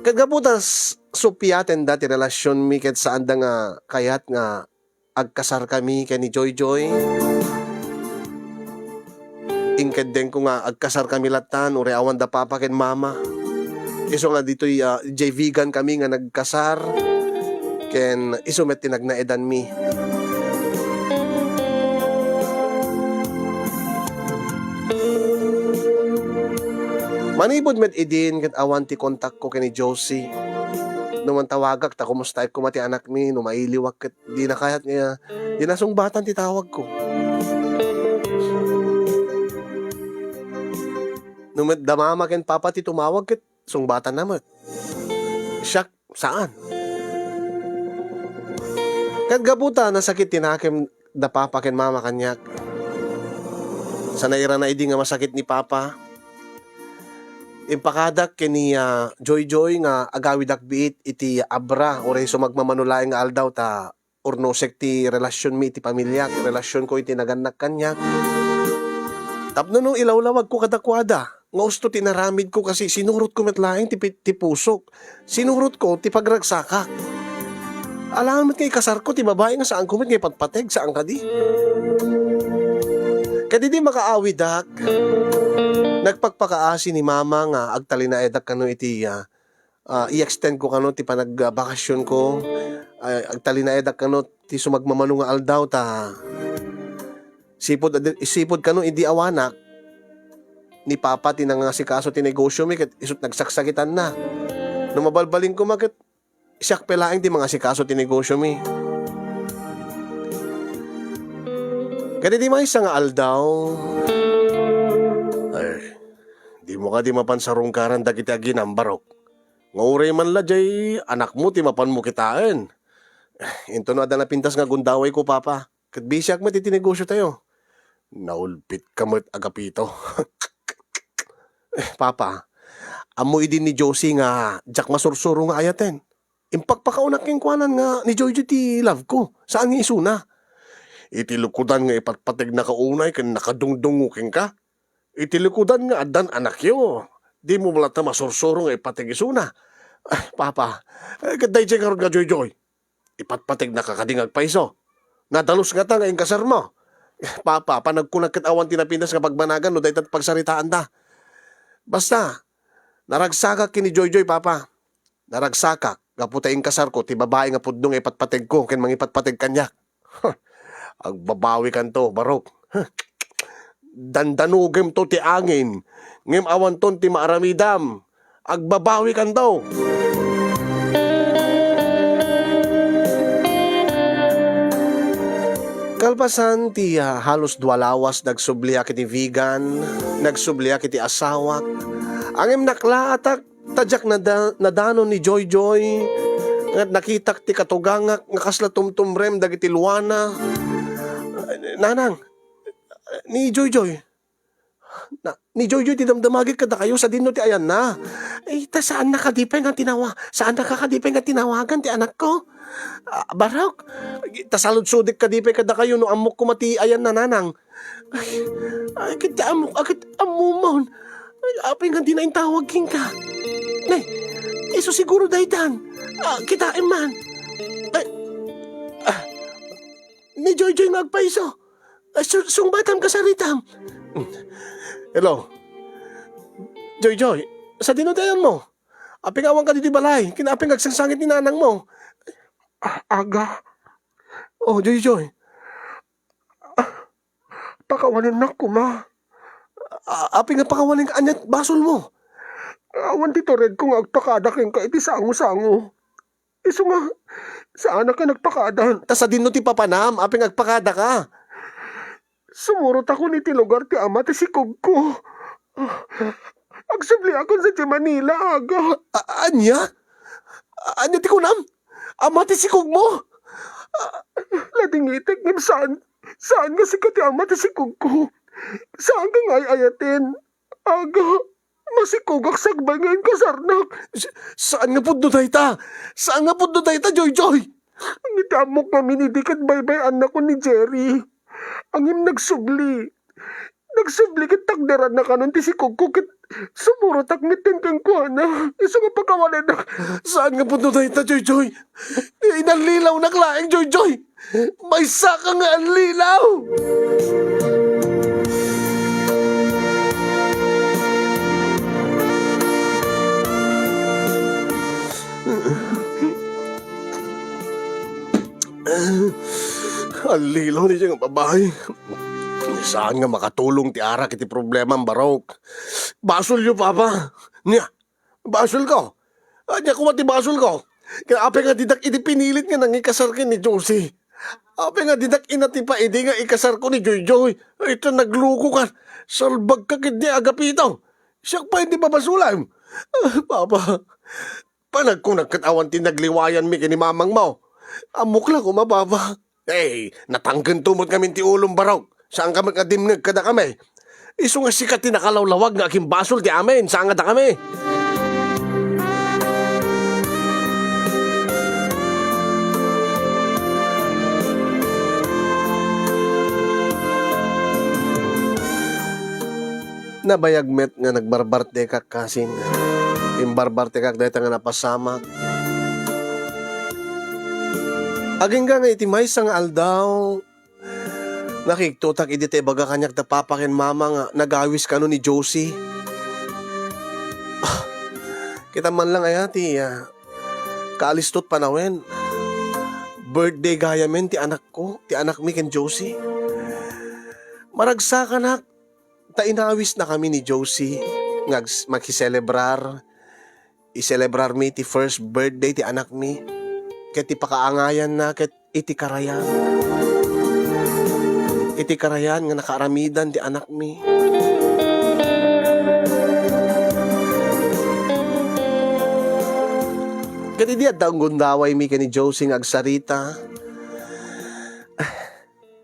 Ket gapu ta s-, supiatenda ti relasionmi ket saanda nga kayat nga agkasarkami ken ni Joyjoy. Inkeddengko nga agkasarkami lattan, uray awan da papa ken mama. Isu nga ditoy, ah, diay Vigan kami nga nagkasar, ken isu met ti nagnaedanmi. Manipud met idin, ket awan ti kontakko ken ni Josie. No mantawagak ta kumustaek koma ti anakmi, no mailiwak ket dina kayat nga, dina sungbatan ti tawagko. No met da mama ken papa ti tumawag ket sungbatanna met. Siak, saan. Ket gapu ta nasakit ti nakem da papa ken mama kaniak, sa nairana idi nga masakit ni papa, impakadak ken ni, ah, Joyjoy nga agawidak biit iti abra, uray sumagmamano laeng nga aldaw ta urnosek ti relasionmi iti pamiliak, relasionko iti nagannak kaniak. Tapno no ilawlawagko kadakuada nga usto ti inaramidko, kasi sinurotko met laeng ti pi-, ti pusok. Sinurotko ti pagragsakak. Alangan met nga ikasarko ti babai nga saanko met nga ipatpateg, saan kadi? Ket idi makaawidak, nagpakpakaasi ni mama nga agtalinaedak kano iti, ah, ah, i-extend ko kano ti panag-, ah, bakasionko. Ah, agtalinaedak kano ti sumagmamano nga aldaw ta sipud, sipud kano idi awanak, ni papa ti nangasikaso ti negosyomi ket isu't nagsaksakitanna. No mabalbalin koma ket siak pay laeng ti mangasikaso ti negosyomi. Ket iti maysa nga aldaw, ay, dimo kadi mapan sarungkaran dagiti aginam, Barok? Nga uray man la diay anakmo ti mapanmo kitaen. Intono adda napintas nga gundawayko, Papa. Ket bisiak met iti negosiotayo. Naulpitka met, Agapito. Eh, Papa, ammo idi ni Josie nga diak masursuro nga ayaten. Impakpakaunak kenkuana nga ni Joyjoy ti love ko, saan nga isuna. Iti lukodan nga ipatpategnaka unay ken nakadungdungngo kenka. Iti lukodan nga addan anakyo, dimo latta masursuro nga ipateg isuna. Ah, Papa, eh, ket daydiay ngarud nga Joyjoy, ipatpategnaka kadi nga agpayso? Nadalus ngata nga inkasarmo. Eh, Papa, panagkunak ket awan ti napintas nga pagbanagan no dayta ti pagsaritaanda. Basta, naragsakak ken ni Joyjoy, Papa. Naragsakak gapu ta inkasarko ti babai nga pudno nga ipatpategko ken mangipatpateg kaniak. Agbabawikanto, Barok. Dandanugemto ti angin, ngem awanton ti maaramidam. Agbabawikanto. Kalpasan ti, ah, halos dua lawas, nagsubliak iti Vigan, nagsubliak iti asawak, ngem naklaatak Ta diak nada-, nadanon ni Joyjoy, nga nakitak ti katugangak nga kasla tumtumrem dagiti luana. Nanang, ni Joyjoy, na, ni Joyjoy ti damdamagek kadakayo sadino ti ayanna. Eh, ta saanna kadi pay nga tinawa-, saanna ka kadi pay nga tinawagan ti anakko? Ah, Barok, ta saludsodek kadi pay kadakayo no ammok koma ti ayanna, nanang. Ay, ay, ket ti ammok, a, ket ammomon. Ay, apay nga dina intawag kenka? Nay, isu siguro daytan. Ah, kitaem man. Ay, ah, ni Joyjoy nga agpaiso. Ay, su-, sungbatam, kasaritam. Hello. Joyjoy, sadino ti ayanmo? Apay nga awanka ditoy balay? Ken apay nga agsangsangit ni nanangmo? Ah, Aga. Oh, Joyjoy. Pakawanennak koma. A-, apay nga pakawanen, ania ti basolmo? Awan ti turedko nga agpakada kenka iti sango-sango. Isu nga, saanak nga nagpakada. Ta sadino ti papanam, apay nga agpakadaka? Sumurotakon iti lugar ti ama ti sikogko. Agsubliakon sadiay Manila, Aga. A-, ania? Ania ti kunam? Ama ti sikogmo? Ladingitek, ngem saan, saan nga sika ti ama ti sikogko. Saan nga ay-ayaten. Aga, masikogak sakbay nga inkasarnak. S-, saan nga pudno dayta? Saan nga pudno dayta, Joyjoy? Ngem iti ammok ngamin idi ket baybay-annakon ni Jerry. Ngem nagsubli. Nagsubli ket takderanna kanon ti sikogko ket sumurotak metten kenkuana. Isu nga pakawanennak. Saan nga pudno dayta, Joyjoy? Inallilawnak laeng, Joyjoy. Maysaka nga allilaw! Allilaw ni nga babai. Saan nga makatulong ti arak iti problemam, Barok. Basolyo, Papa. Nia, basolko. Ania koma ti basolko? Ket apay nga didak idi pinilit nga nangikasar ken ni Josie? Apay nga didak inatipa idi nga ikasarko ni Joyjoy? Ay, ta nagluko ka. Salbag ka ket ni Agapito. Siak pay ti babasolem. Ah, Papa, panagkunak ket awan ti nagliwayanmi ken ni mamangmo. Ammok la koma, Papa. Ey, natangken to met ngamin ti ulom, Barok. Saanka met nga dimngeg kadakami. Isu nga sika ti nakalawlawag nga agimbasol ti amin, saan nga dakami. Nabayag met nga nagbar-birthday ka, kasin. Imbar-birthday ka dayta nga napasamak. Agingga nga iti maysa nga aldaw, nakigtotak idi ta ibaga kaniak da papa ken mama nga nagawis kano ni Josie. Ah, kita man lang aya ti, ah, kaalistot panawen. Birthday gayamen ti anakko, ti anakmi ken Josie. Maragsakanak, ta inawisnakami ni Josie nga ags-, makiselebrar. Iselebrarmi ti first birthday ti anakmi, ket ti pakaangayanna ket iti karayan. Iti karayan nga nakaaramidan ti anakmi. Ket idi adda gundawaymi ken ni Josie nga agsarita,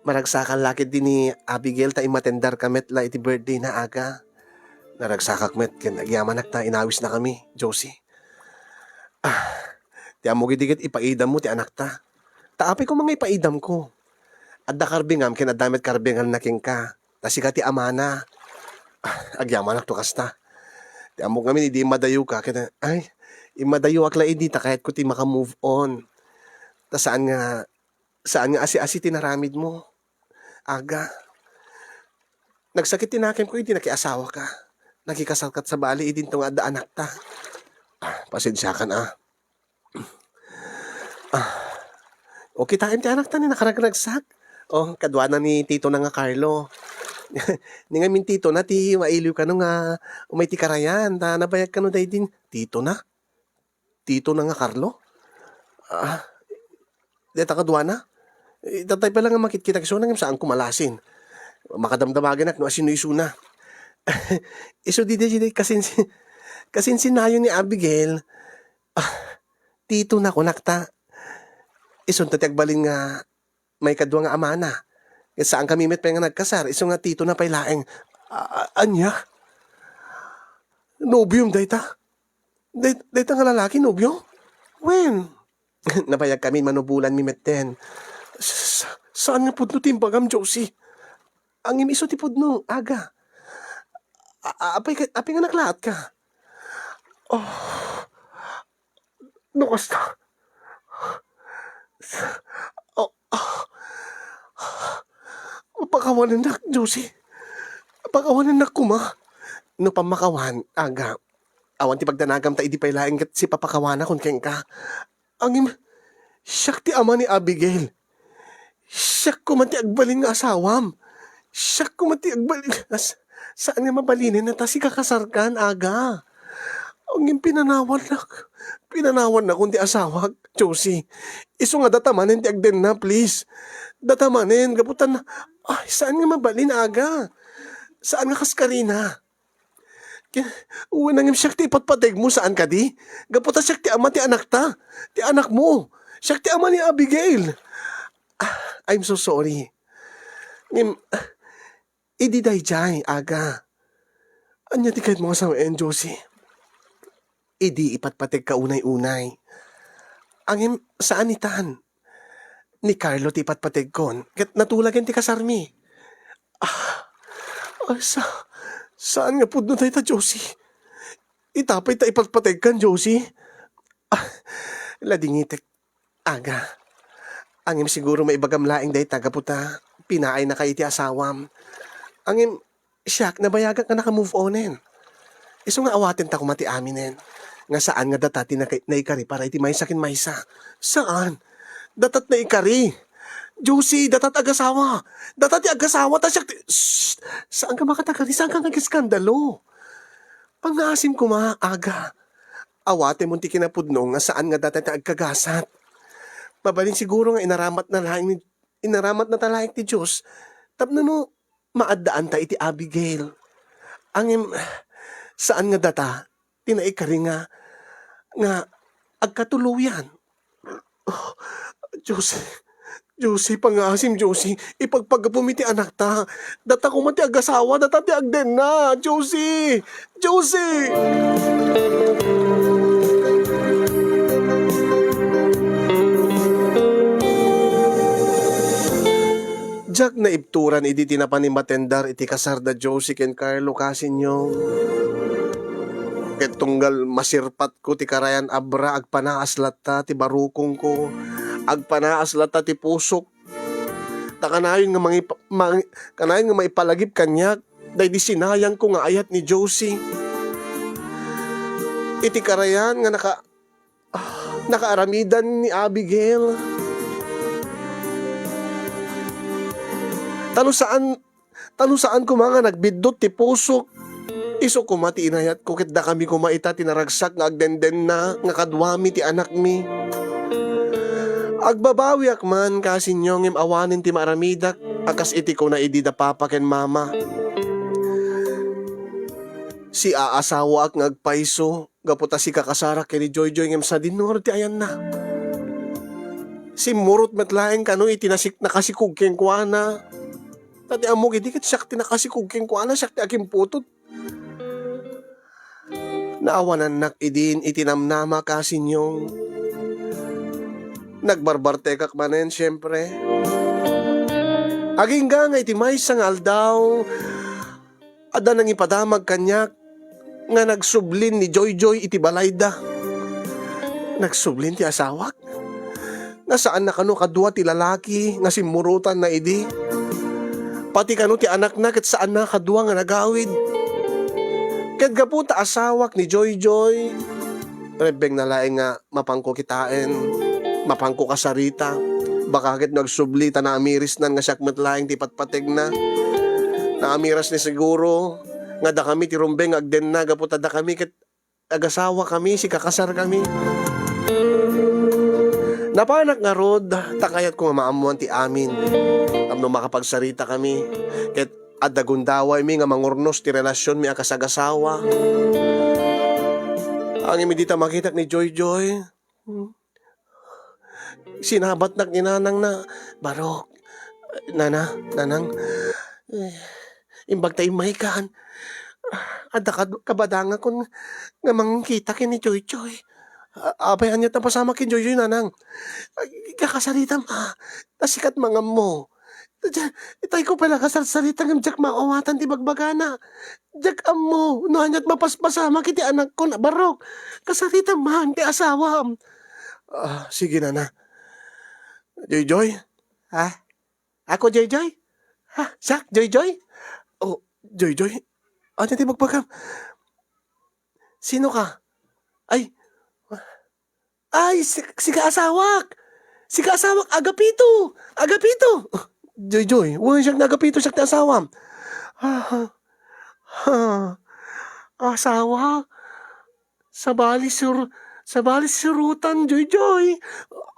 maragsakan la ketdi ni Abigail ta immatendarka met la iti birthday na, Aga. Naragsakak met ken agyamanak ta inawisnakami, Josie. Ah, ti ammok idi ket ipaidammo ti anakta. Ta apay koma nga ipaidamko? Adda karbingam ken adda met karbinganna kenka. Ta sika ti amana. Ah, agyamanakto kasta. Ti ammok ngamin idi immadayoka ket, ay, immadayuak la idi ta kayatko ti maka-move on. Ta saan nga, saan nga asi-asi ti naramidmo. Aga, nagsakit ti nakemko idi nakiasawaka. Nakikasarkat sabali idinto nga adda anakta. Ah, pasensiakan, ah. Ah. O, kitaem ti anakta ni nakaragragsak. O, kaduana ni titona nga Carlo. Ni ngamin titona ti mailiw kano nga umay ti karayan, ta nabayag kano daydin titona. Titona nga Carlo? Ah, deta kaduana? Itatay pa lang nga makitkitak isuna ngem saanko malasin. Makadamdamagenak no asino isuna. Isu didi, didi, kasinsi-, Kasinsinnayon ni Abigail, ah, tito na kunak ta. Isunto ti agbalin nga maikadua nga amana. Ket saankami met pay nga nagkasar, isu nga tito na pay laeng. A-, a-, ania? Nobiom dayta? Day-, dayta nga lalaki, nobio? Wen? Nabayag kami manubolanmi metten. Sa-, sa-, saan nga pudno ti imbagam, Josie? Ngem isu ti pudno, aga. A-, a-, apay ka, apay nga naklaat ka? Oh, no kasta. Oh, ah. Pakawanennak, Josie. Pakawanennak koma. No pammakawan, aga. Awan ti pagdanagam ta idi pay laeng ket sipapakawanakon kenka. Ngem, siak ti ama ni Abigail. Siak koma ti agbalin nga asawam. Siak koma ti agbalin nga as-, saan nga mabalinen a ta sikakasarkan, aga. Ngem pinanawannak. Pinanawannakon ti asawak, Josie. Isu nga data manen ti agdenna, please. Data manen, gapu ta na-, ay, saan nga mabalin, aga. Saan nga kaskarina. Ki-, wen, ngem siak ti ipatpategmo, saan kadi? Gapu ta siak ti ama ti anakta, ti anakmo. Siak ti ama ni Abigail. Ah, I'm so sorry. Ngem, idi daydiay, aga. Ania ti kayatmo nga sawen, Josie? Idi ipatpategka unay-unay. Ngem, saan itan. Ni Carlo ti ipatpategkon, ket natulagen ti kasarmi. Ah, ay, sa-, saan nga pudno dayta, Josie? Ita pay ta ipatpategkan, Josie? Ah, ladingitek, aga. Ngem siguro maibagam laeng dayta gapu ta pinaayna kay iti asawam. Ngem, siak, nabayagak nga naka-move onen. Isu nga awaten ta koma ti aminen. Nga saan nga data ti naka-, naikari para iti maysa ken maysa. Saan? Datat naikari. Josie, datat agasawa. Datat ti agasawa, ta siak ti, shh! Saan ka makatagari, saan ka nga iskandalo? Pangngaasim koma, aga. Awatem ti kinapudno nga saan nga data ti agkagasat. Mabalin siguro nga inaramat na laeng ni, inaramat na ta laeng ti Dios. Tapno no, maaddaan ta iti Abigail. Ngem, saan nga data ti naikari nga, nga agkatuloyan. Oh, Josie, Josie, pangngaasim, Josie, ipagpagapum iti anakta. Data koma ti agasawa, data ti agdenna, Josie! Josie! Diak naibturan idi ti napan immatendar iti kasar da Josie ken Carlo, kasinyong. Ket tunggal masirpatko ti karayan a bra, agpanaas latta ti barukongko, agpanaas latta ti pusok. Ta kanayon nga mangipa-, mang-, kanayon nga maipalagip kaniak daydi sinayangko nga ayat ni Josie. Iti karayan nga naka-, nakaaramidan ni Abigail. Ta no saan, ta no saan koma nga nagbiddut ti pusok, isu koma ti inayatko, ket dakami koma ita ti naragsak nga agdendenna nga kaduami ti anakmi. Agbabawiak man, kasinyong, ngem awanen ti maaramidak a kas iti kuna idi da papa ken mama. Siaasawaak nga agpayso gapu ta sikakasarak ken ni Joyjoy ngem sadin ngarud ti ayanna. Simmurot met laeng kano iti nasik-, nakasikog kenkuana. Ta ti ammok idi ket siak ti nakasikog kenkuana, siak ti akimputod. Naawanannak idin iti namnama, kasinyong. Nagbarbartekak manen, siempre. Agingga nga iti maysa nga aldaw, adda nangipadamag kaniak nga nagsublin ni Joyjoy iti balayda. Nagsublin ti asawak? Nga saanna kano kadua ti lalaki nga simmurotanna idi? Pati kano ti anakna ket saanna kadua nga nagawid? Ket gapu ta asawak ni Joyjoy, rebbengna laeng nga mapanko kitaen, mapanko kasarita. Baka ket no agsubli ta naamirisnan nga siak met laeng ti patpategna. Naamiras ni siguro nga dakami ti rumbeng nga agdenna gapu ta dakami ket agasawakami, sikakasarkami. Napanak ngarud, ta kayatko nga maammoan ti amin. Tapno makapagsaritakami, ket adda gundawaymi nga mangurnos ti relasionmi a kasagasawa. Ngem idi ta makitak ni Joyjoy, hmm, sinabatnak ni nanangna, "Barok, nana, nanang, eh, imbag ta immaykan, adda kad-, kabadangakon nga mangkita ken ni Joyjoy." "A-, apay, ania ta pasamak ken Joyjoy, nanang?" "Ay, kakasaritam, a, ta sika ti mangammo. Diak, itay ko pay la kasarsarita ngem diak maawatan ti bagbagana. Diak ammo no aniat mapaspasamak iti anakko, Barok. Kasaritam man ti asawam." "A, sige, nana." "Joyjoy?" "Ha? Ako, Joyjoy? Ha? Siak, Joyjoy?" "O, Joyjoy? Ania ti bagbagam? Sino ka? Ay, ay, si-, sika asawak! Sika asawak, Agapito! Agapito!" "Joyjoy, wen, siak ni Agapito, siak ti asawam." "Ah, ha, asawa? Sabali sur-, sabali surutan, Joyjoy."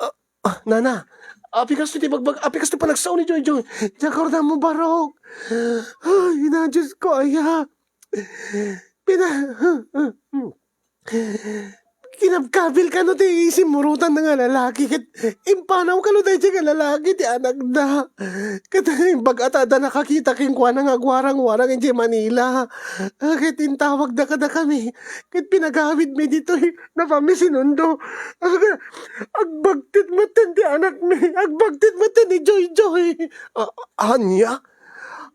"Ah, ah, nana, apay kastoy ti bagbag-, apay kastoy panagsao ni Joyjoy? Diak kardamo, Barok. Ay, na, Diyos ko, aya. Pina-, kinabkabil kano ti simmurutan nga lalaki, ket impanaw kano daydiay nga lalaki ti anakda. Ket imbag a ta adda nakakita kenkuana nga agwarang-warang idiay Manila. Ket intawagda kadakami, ket pinagawidmi ditoy, napami sinundo. Ag-, agbagtit metten ti anakmi, agbagtit metten ni Joyjoy." "A-, ania?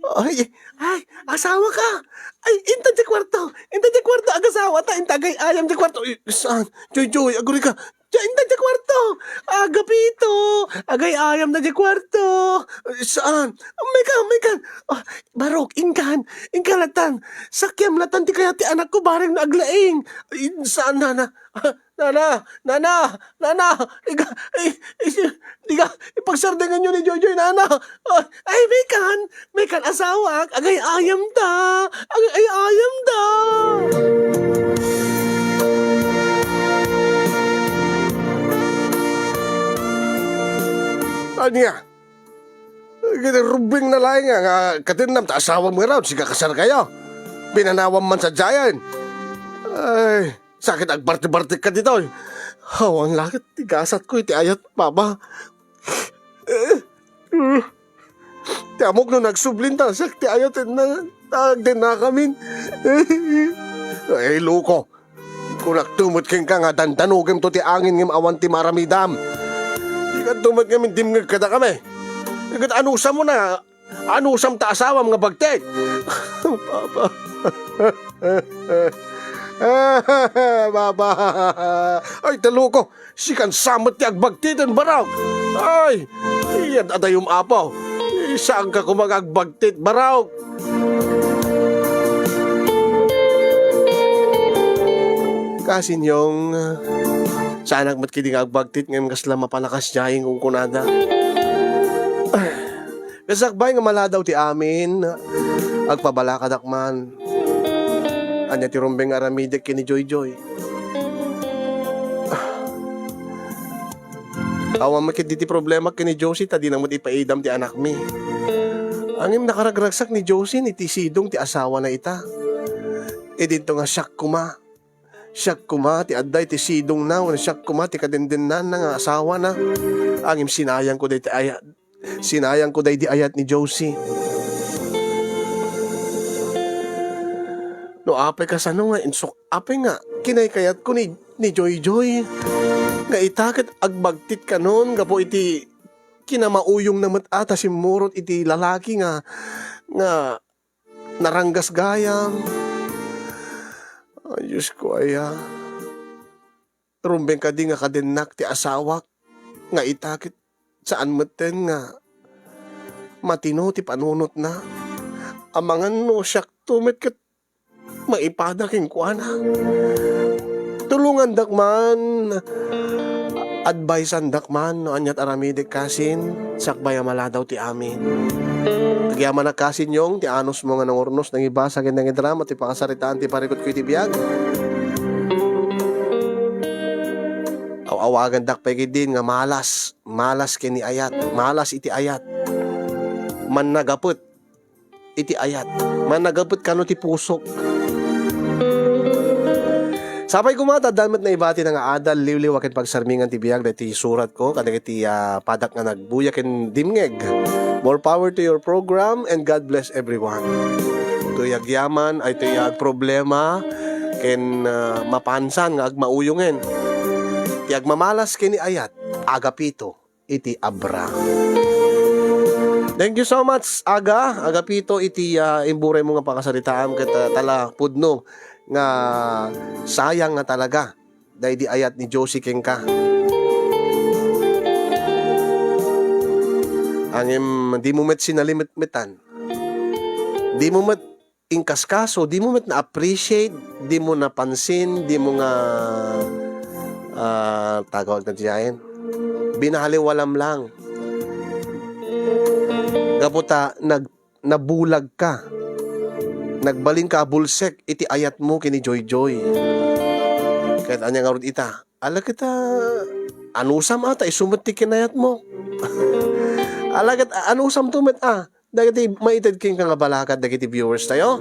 Ay, ay, asawa ka? Ay, inta diay kuarto, inta diay kuarto, agasawata, inta agay-ayam diay kuarto." "Ay, saan? Joyjoy, agurayka. Diay, inta diay kuarto. Agapito, agay-ayam na diay kuarto." "Ay, saan? Maykan, maykan. Ah, Barok, inkan, inkan latan. Sakiam latan ti kayat ti anakko bareng no aglaing." "Ay, saan, nana? Nana, nana, nana, iga, i-, i-, diga, ipagsardenganyo ni Joyjoy, nana. Ay, ay, maykan, maykan, asawak, agay-ayam ta, agay-ayam ta." "Ania? Ket rumbeng na laeng nga, nga kadennam ta asawam ngarud, sika kasarkayo. Pinanawam man sadiayen. Ay, sakit agbarti-bartikka ditoy. Awan la ket ti gasatko iti ayat, baba. Ti ammok no nagsublin ta siak ti ayat na, ta agdennakamin. Ay, loko. Kunakto met kenka nga dandanugemto ti angin ngem awan ti maaramidam. Dikanto met ngamin dimngeg kadakami. Ket anusamon a, anusam ta asawam nga bagtit?" "Baba. Baba. Ay, ta loko. Sikan sa met ti agbagtiten, Barok. Ay, iyad adayom, Apo. Saanka koma nga agbagtit, Barok." Kasin, Yong, saanak met ketdi nga agbagtit ngem kasla mapalakas diay kunkunada. Ket sakbay nga maladaw ti amin, agpabalakadak man. Ania ti rumbeng nga aramidek ken ni Joyjoy? Awan met ketdi ti problema ken ni Josie ta dina met ipaidam ti anakmi. Ngem nakaragragsak ni Josie iti sidong ti asawana ita. Idinto nga siak koma. Siak koma ti adda iti sidongna, wenno siak koma ti kadendennanna nga asawana. Ngem sinayangko daydi ayat, sinayangko daydi ayat ni Josie. No apay kasano nga insuk-, apay nga kinaykayatko ni, ni Joyjoy nga ita ket agbagtit kanon gapu iti kinamauyongna met a ta simmurot iti lalaki nga, nga naranggas gayam. Ay, Diosko aya. Rumbeng kadi nga kadennak ti asawak nga ita ket saan metten nga matino ti panunotna. Amangan no siakto met ket maipada kenkuana. Tulongandak man, advisandak man no aniat aramidek kasin, sakbay a maladaw ti amin. Agyamanak kasin, Yong, ti anusmo nga nangurnos, nangibasa ken nangidram ti pakasaritaan ti parikutko iti biag. Aw-awagandak pay ketdin nga malas, malas ken ni ayat, malas iti ayat. Mannagapet iti ayat. Mannagapet kano ti pusok. Sapay koma ta addan met naibati nga adal, liwliwa ken pagsarmingan ti biag daytoy surat ko kadagiti, ah, padak nga nagbuya ken dimngeg. More power to your program and God bless everyone. Toy agyaman, ay toy agproblema, ken, ah, mapansan nga agmauyongen. Ti agmamalas ken ni ayat, agapito iti Abraham. Thank you so much, Aga. Agapito iti, ah, imburay mo nga pakasaritaan ket, ah, tala pudno nga sayang nga talaga daydi ayat ni Josie kenka. Ngem di mo met sinalimetmetan. Di mo met inkaskaso, di mo met na-appreciate, di mo napansin, di mo nga, ah, tagawag na diyan, binaliwala lang. Gapu ta nag-, nabulag ka. Nagbalin ka a bulsek iti ayat mo ken ni Joyjoy. Ket ania ngarud ita? Ala ket, ah, anusam a ta isu met ti kinayat mo. Ala ket, ah, anusam to met a. Dagiti maited kenka nga balakad dagiti viewers tayo.